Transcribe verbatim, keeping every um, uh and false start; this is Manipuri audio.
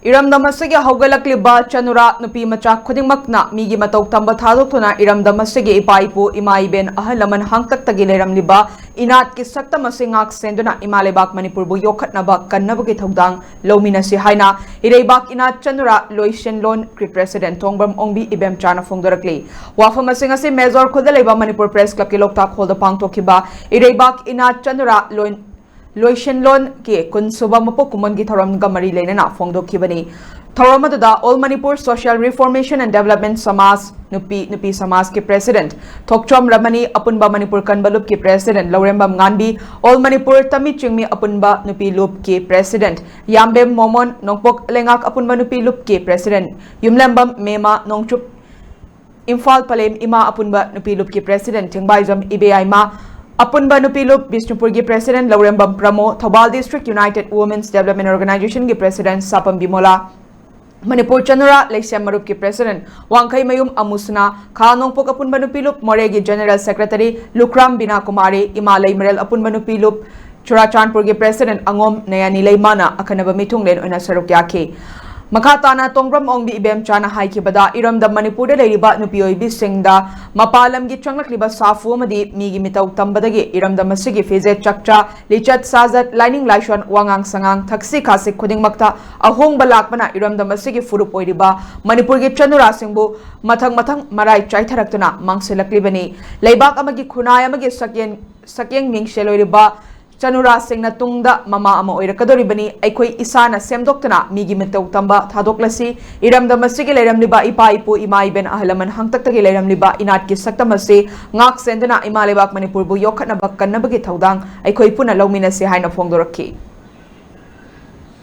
ꯏꯔꯝꯗꯝ ꯑꯁꯤꯒꯤ ꯍꯧꯒꯠꯂꯛꯂꯤꯕ ꯆꯅꯨꯔꯥ ꯅꯨꯄꯤ ꯃꯆꯥ ꯈꯨꯗꯤꯡꯃꯛꯅ ꯃꯤꯒꯤ ꯃꯇꯧ ꯇꯝꯕ ꯊꯥꯗꯣꯛꯇꯨꯅ ꯏꯔꯝꯗꯝ ꯑꯁꯤꯒꯤ ꯏꯄꯥ ꯏꯄꯨ, ꯏꯃꯥ ꯏꯕꯦꯟ, ꯑꯍꯜ ꯂꯃꯟ ꯍꯥꯡꯇꯛꯇꯒꯤ ꯂꯩꯔꯝꯂꯤꯕ ꯏꯅꯥꯠꯀꯤ ꯁꯛꯇꯝ ꯑꯁꯤ ꯉꯥꯛ ꯁꯦꯟꯗꯨꯅ ꯏꯃꯥ ꯂꯩꯕꯥꯛ ꯃꯅꯤꯄꯨꯔꯕꯨ ꯌꯣꯛꯈꯠꯅꯕ ꯀꯟꯅꯕꯒꯤ ꯊꯧꯗꯥꯡ ꯂꯧꯃꯤꯟꯅꯁꯤ ꯍꯥꯏꯅ ꯏꯔꯩꯕꯥꯛ ꯏꯅꯥꯠ ꯆꯅꯨꯔꯥ ꯂꯣꯏꯁꯦꯟꯂꯣꯟ ꯀꯤ ꯄ꯭ꯔꯦꯁꯤꯗꯦꯟꯠ ꯊꯣꯡꯕ꯭ꯔꯝ ꯑꯣꯡꯕꯤ ꯏꯕꯦꯝꯆꯥꯅ ꯐꯣꯡꯗꯣꯔꯛꯂꯤ꯫ ꯋꯥꯐꯝ ꯑꯁꯤꯡ ꯑꯁꯤ ꯃꯦꯖꯣꯔ ꯈꯨꯜꯗ ꯂꯩꯕ ꯃꯅꯤꯄꯨꯔ ꯄ꯭ꯔꯦꯁ ꯀ꯭ꯂꯕꯀꯤ ꯂꯣꯛꯇꯥꯛ ꯍꯣꯜꯗ ꯄꯥꯡꯊꯣꯛꯈꯤꯕ ꯏꯔꯩꯕꯥꯛ ꯏꯅꯥꯠ ꯆꯅꯨꯔꯥ ꯂꯣꯏ-, ꯂꯣꯏꯁꯦꯟꯂꯣꯟꯒꯤ ꯀꯨꯟꯁꯨꯕ ꯃꯄꯣꯛ ꯀꯨꯝꯑꯣꯟꯒꯤ ꯊꯧꯔꯝꯒ ꯃꯔꯤ ꯂꯩꯅꯅ ꯐꯣꯡꯗꯣꯛꯈꯤꯕꯅꯤ꯫ ꯊꯧꯔꯝ ꯑꯗꯨꯗ All Manipur Social Reformation and Development ꯁꯃꯥꯖ ꯅꯨꯄꯤ, ꯅꯨꯄꯤ ꯁꯃꯥꯖꯀꯤ ꯄ꯭ꯔꯦꯁꯤꯗꯦꯟꯠ ꯊꯣꯛꯆꯣꯝ ꯔꯃꯅꯤ, ꯑꯄꯨꯟꯕ ꯃꯅꯤꯄꯨꯔ ꯀꯟꯕ ꯂꯨꯞꯀꯤ ꯄ꯭ꯔꯦꯁꯤꯗꯦꯟꯠ ꯂꯧꯔꯦꯝꯕꯝ ꯉꯥꯟꯕꯤ, All Manipur ꯇꯃꯤ ꯆꯤꯡꯃꯤ ꯑꯄꯨꯟꯕ ꯅꯨꯄꯤ ꯂꯨꯞꯀꯤ ꯄ꯭ꯔꯦꯁꯤꯗꯦꯟꯠ ꯌꯥꯝꯕꯦꯝ ꯃꯣꯃꯣꯟ, ꯅꯣꯡꯄꯣꯛ ꯂꯩꯉꯥꯛ ꯑꯄꯨꯟꯕ ꯅꯨꯄꯤ ꯂꯨꯞꯀꯤ ꯄ꯭ꯔꯦꯁꯤꯗꯦꯟꯠ ꯌꯨꯝꯂꯦꯝꯕꯝ ꯃꯦꯃꯥ ꯅꯣꯡꯆꯨꯞ, ꯏꯝꯐꯥꯜ ꯄꯂꯦꯝ ꯏꯃꯥ ꯑꯄꯨꯟꯕ ꯅꯨꯄꯤ ꯂꯨꯞꯀꯤ ꯄ꯭ꯔꯦꯁꯤꯗꯦꯟꯠ ꯊꯦꯡꯕꯥꯏꯖꯝ ꯏꯕꯦꯌꯥꯏꯃ, ꯑꯄꯨꯟꯕ ꯅꯨꯄꯤ ꯂꯨꯞ ꯕꯤꯁꯅꯨꯄꯨꯔꯒꯤ president Lourembam Pramo, Thoubal district united women's development ꯑꯣꯔꯒꯅꯥꯏꯖꯦꯁꯟꯒꯤ ꯄ꯭ꯔꯦꯁꯤꯗꯦꯟꯠ ꯁꯥꯄꯝ ꯕꯤꯃꯣꯂꯥ, ꯃꯅꯤꯄꯨꯔ ꯆꯅꯨꯔꯥ ꯂꯩꯁꯦꯝ ꯃꯔꯨꯞꯀꯤ ꯄ꯭ꯔꯦꯁꯤꯗꯦꯟꯠ ꯋꯥꯡꯈꯩꯃꯌꯨꯝ ꯑꯃꯨꯁꯅꯥ, ꯈꯥ ꯅꯣꯡꯄꯣꯛ ꯑꯄꯨꯟꯕ ꯅꯨꯄꯤ ꯂꯨꯞ ꯃꯣꯔꯦꯒꯤ ꯖꯦꯅꯔꯦꯜ ꯁꯦꯀ꯭ꯔꯦꯇꯔꯤ ꯂꯨꯈ꯭ꯔꯥꯝ ꯕꯤꯅꯥ ꯀꯨꯃꯥꯔꯤ, ꯏꯃꯥ ꯂꯩꯃꯔꯦꯜ ꯑꯄꯨꯟꯕ ꯅꯨꯄꯤ ꯂꯨꯞ ꯆꯨꯔꯥꯆꯥꯟꯄꯨꯔꯒꯤ ꯄ꯭ꯔꯦꯁꯤꯗꯦꯟꯠ ꯑꯉꯣꯝ ꯅꯌꯥꯅꯤ ꯂꯩꯃꯥꯅ ꯑꯈꯟꯅꯕ ꯃꯤꯊꯨꯡꯂꯦꯟ ꯑꯣꯏꯅ ꯁꯔꯨꯛ ꯌꯥꯈꯤ꯫ ꯃꯈꯥ ꯇꯥꯅ ꯇꯣꯡꯕ꯭ꯔꯝ ꯑꯣꯡꯕꯤ ꯏꯕꯦꯝꯆꯥꯅ ꯍꯥꯏꯈꯤꯕꯗ, ꯏꯔꯝꯗꯝ ꯃꯅꯤꯄꯨꯔꯗ ꯂꯩꯔꯤꯕ ꯅꯨꯄꯤ ꯑꯣꯏꯕꯤꯁꯤꯡꯗ ꯃꯄꯥꯟ ꯂꯝꯒꯤ ꯆꯪꯂꯛꯂꯤꯕ ꯁꯥꯐꯨ ꯑꯃꯗꯤ ꯃꯤꯒꯤ ꯃꯤꯇꯧ ꯇꯝꯕꯗꯒꯤ ꯏꯔꯝꯗꯝ ꯑꯁꯤꯒꯤ ꯐꯤꯖꯦꯠ ꯆꯛꯆꯥ, ꯂꯤꯆꯠ ꯁꯥꯖꯠ, ꯂꯥꯏꯅꯤꯡ ꯂꯥꯏꯁꯣꯟ, ꯋꯥꯉꯥꯡ ꯁꯉꯥꯡ, ꯊꯛꯁꯤ ꯈꯥꯁꯤ ꯈꯨꯗꯤꯡꯃꯛꯇ ꯑꯍꯣꯡꯕ ꯂꯥꯛꯄꯅ ꯏꯔꯝꯗꯝ ꯑꯁꯤꯒꯤ ꯐꯨꯔꯨꯞ ꯑꯣꯏꯔꯤꯕ ꯃꯅꯤꯄꯨꯔꯒꯤ ꯆꯅꯨꯔꯥꯁꯤꯡꯕꯨ ꯃꯊꯪ ꯃꯊꯪ ꯃꯔꯥꯏ ꯆꯥꯏꯊꯔꯛꯇꯨꯅ ꯃꯥꯡꯁꯤꯜꯂꯛꯂꯤꯕꯅꯤ꯫ ꯂꯩꯕꯥꯛ ꯑꯃꯒꯤ ꯈꯨꯟꯅꯥꯏ ꯑꯃꯒꯤ ꯁꯛꯌꯦꯡ, ꯁꯛꯌꯦꯡ ꯃꯤꯡꯁꯦꯜ ꯑꯣꯏꯔꯤꯕ ꯆꯅꯨꯔꯥꯁꯤꯡꯅ ꯇꯨꯡꯗ ꯃꯃꯥ ꯑꯃ ꯑꯣꯏꯔꯛꯀꯗꯧꯔꯤꯕꯅꯤ꯫ ꯑꯩꯈꯣꯏ ꯏꯁꯥꯅ ꯁꯦꯝꯗꯣꯛꯇꯨꯅ ꯃꯤꯒꯤ ꯃꯇꯧ ꯇꯝꯕ ꯊꯥꯗꯣꯛꯂꯁꯤ꯫ ꯏꯔꯝꯗꯝ ꯑꯁꯤꯒꯤ ꯂꯩꯔꯝꯂꯤꯕ ꯏꯄꯥ ꯏꯄꯨ, ꯏꯃꯥ ꯏꯕꯦꯟ, ꯑꯍꯜ ꯂꯃꯟ ꯍꯥꯛꯇꯛꯇꯒꯤ ꯂꯩꯔꯝꯂꯤꯕ ꯏꯅꯥꯠꯀꯤ ꯁꯛꯇꯝ ꯑꯁꯤ ꯉꯥꯛ ꯁꯦꯟꯗꯨꯅ ꯏꯃꯥ ꯂꯩꯕꯥꯛ ꯃꯅꯤꯄꯨꯔꯕꯨ ꯌꯣꯛꯈꯠꯅꯕ ꯀꯟꯅꯕꯒꯤ ꯊꯧꯗꯥꯡ ꯑꯩꯈꯣꯏ ꯄꯨꯟꯅ ꯂꯧꯃꯤꯟꯅꯁꯤ ꯍꯥꯏꯅ ꯐꯣꯡꯗꯣꯔꯛꯈꯤ꯫